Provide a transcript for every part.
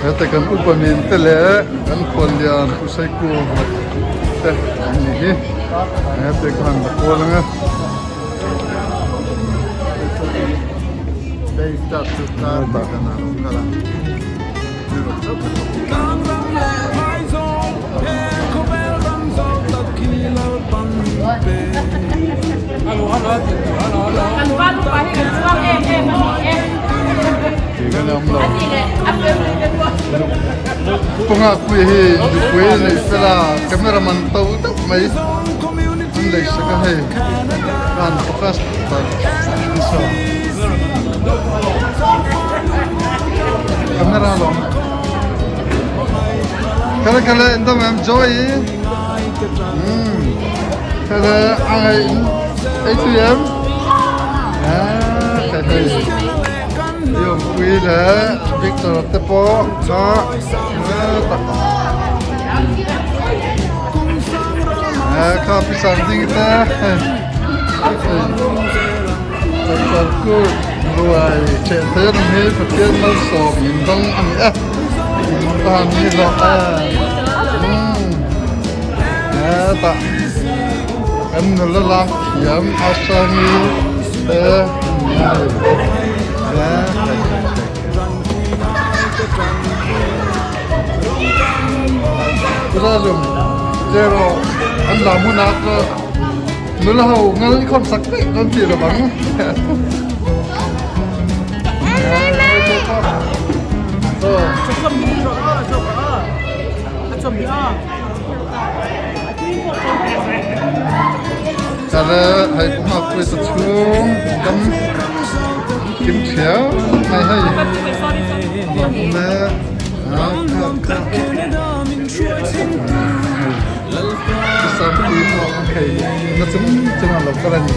Heta kan upa min te leh kan khuallian Pu Saikuma te an ni hi hete ka han la kual ang a. Kawnga pui hi nupui nei fela camera man to deuh mai an lei sak a hei khan focus tak nasa camera lawm khala khala endam em joy um khala angai ei tui em ah hei Lianpui leh Victor te pawh kha tak kha pisang ding te hei chapchar ruai theh thei a ni hi Pathian malsawm min dawng a ni e tan hi zawh e hetah kan nula lak thiam Asangi te Kuzazum zero an lam hunah chu nula ho ngal i khawm sak daih dawn tih lo ang. Chala hei puma pui ta chhung kam kim thiau mai hei le sam pui mo hei na chung chung lo kala ni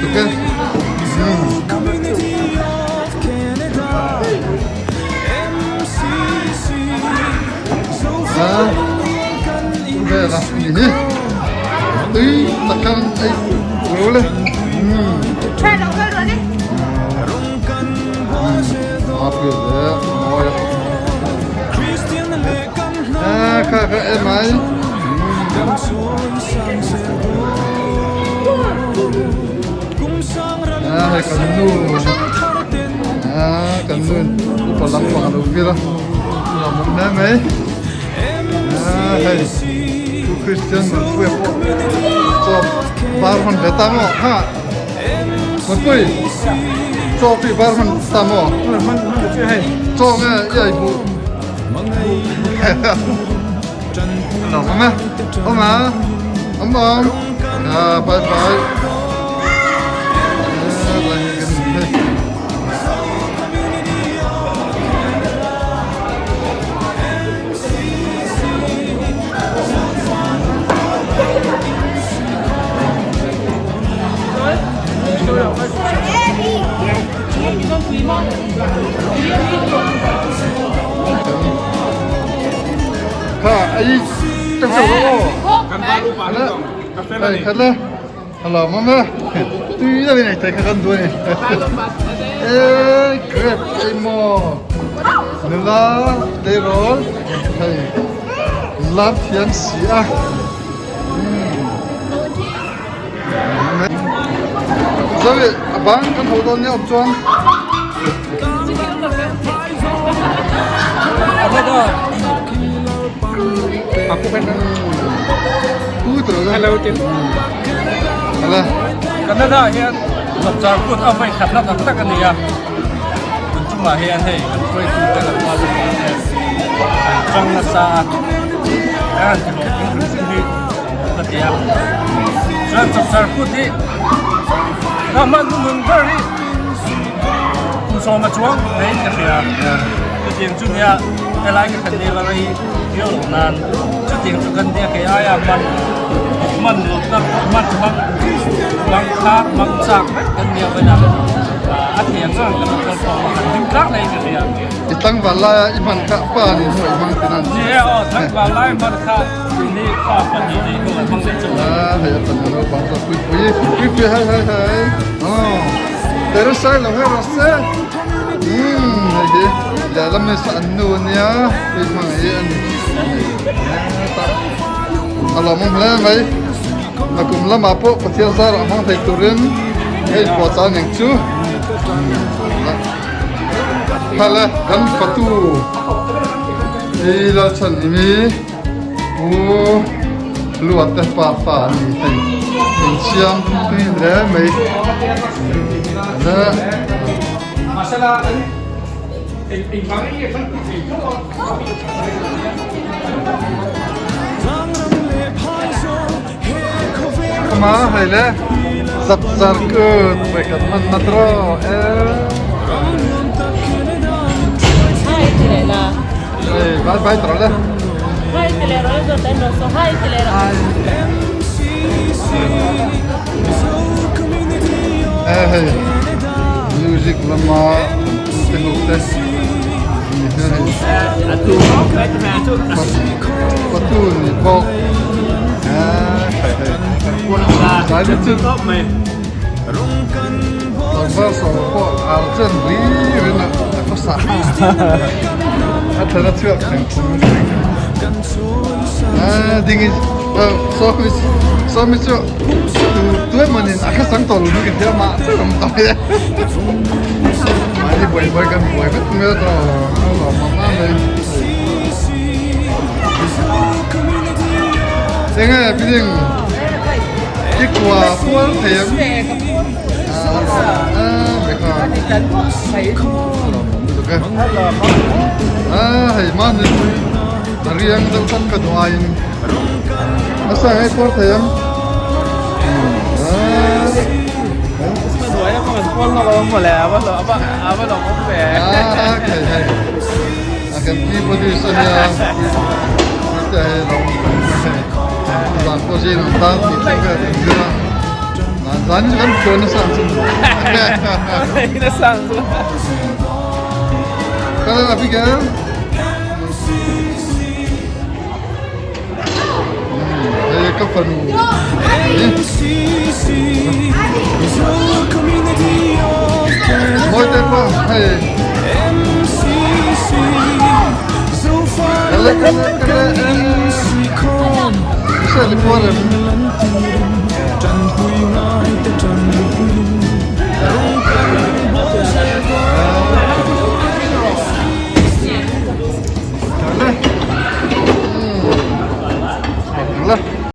tu ke Về là gì hi Tuy ta kan ei ru le. Try lo hơi rồi đi. Ma pui le moi. À kha kha em ai. À hei kan nu. À kan nu upa lam pang lo vira. Lawm awm hle mai. À hei Pu Christian Nunpuia pawh chaw bar hman ve ta maw ha Nunpui chaw pi bar hman ta maw chaw nge i ai bu lawm awm e awm a awm awm à bye bye. Kha ai trong sầu đâu Đây khát le Hello mama Tuy là bên này thấy khá gần đuôi này Ê crepe ê mò Nula tleirawl hei lam thiam si a Zawi a bang kan ho dawn nia awm chuan Hello tin Canada hian chapchar kut a vawi khatna tak tak a ni a. Tun chungah hian hei kan hruaitute kan hma zawk ah hian an chang nasa a, kan han ti hlawhtling hrim hrim hi ka ti a. Chuan chapchar kut hi ka hman hnuhnun ber hi kum sawma chuang hmeiin ka hria. Chutiang chu nia helai ka khan nel a rei viau loh nan chutiang chu kan nia kei aia hman hman loh tak hman hmang hmang khak hmang chak vek kan nia vawiin a thei ang chuan kan lo kal khawm a kan hlim tlak laiin ka hria. I tlangval laia i hman kha pa nih hnuai hmang tin an Ni e aw tlangval lai hman kha tuni fa pahnih nei hnuai hmang leh chu. Ah hei a pan lo bang ta pui pui pui pui hai hai hai oh terasai lo hai rose. Umm hei hi le. lehlam hi an nu ania tui hmang hi a ni a lawmawm hle mai nakum lamah pawh Pathian zarah hmang thei turin hei puahchah eng chu khala kan fatu hi Lalchhanhimi Pu Luate pa fa a ni hei insiam tui hle mai Ama hei le zap zar kut ve kan man na tro e Hey, bye bye tro le. Eh hei music lama te ho te ni hei patu ni bawk eh hei hei zai ni chu tlangval sawm pawh ar chen ri rin a khawsa a thlan a chhuak theng eh ding i sawmi sawmi chu tu tu emaw a khasang tawh lo ka hria mah chu awm tawh mai mahni buai buai kan buai vek mai a tawh a lawm ang a mai enge building i kua pual thei ang a lawm a mai kha a lawm awm lutuk e a hei mahni a riang deuh tlat ka duh aiin Nasa ngai kuar thei ang. Ah, okay, hey. A kan pi produce ania. Te hei lo. Zan ko jin ang tan ti thleng ka kan zira. Nan zan ni kan phone nasa ang chin. Nasa ang Kala Abigail. Hei ka fanu mawi te pawh hei kale kale kale se li kual em.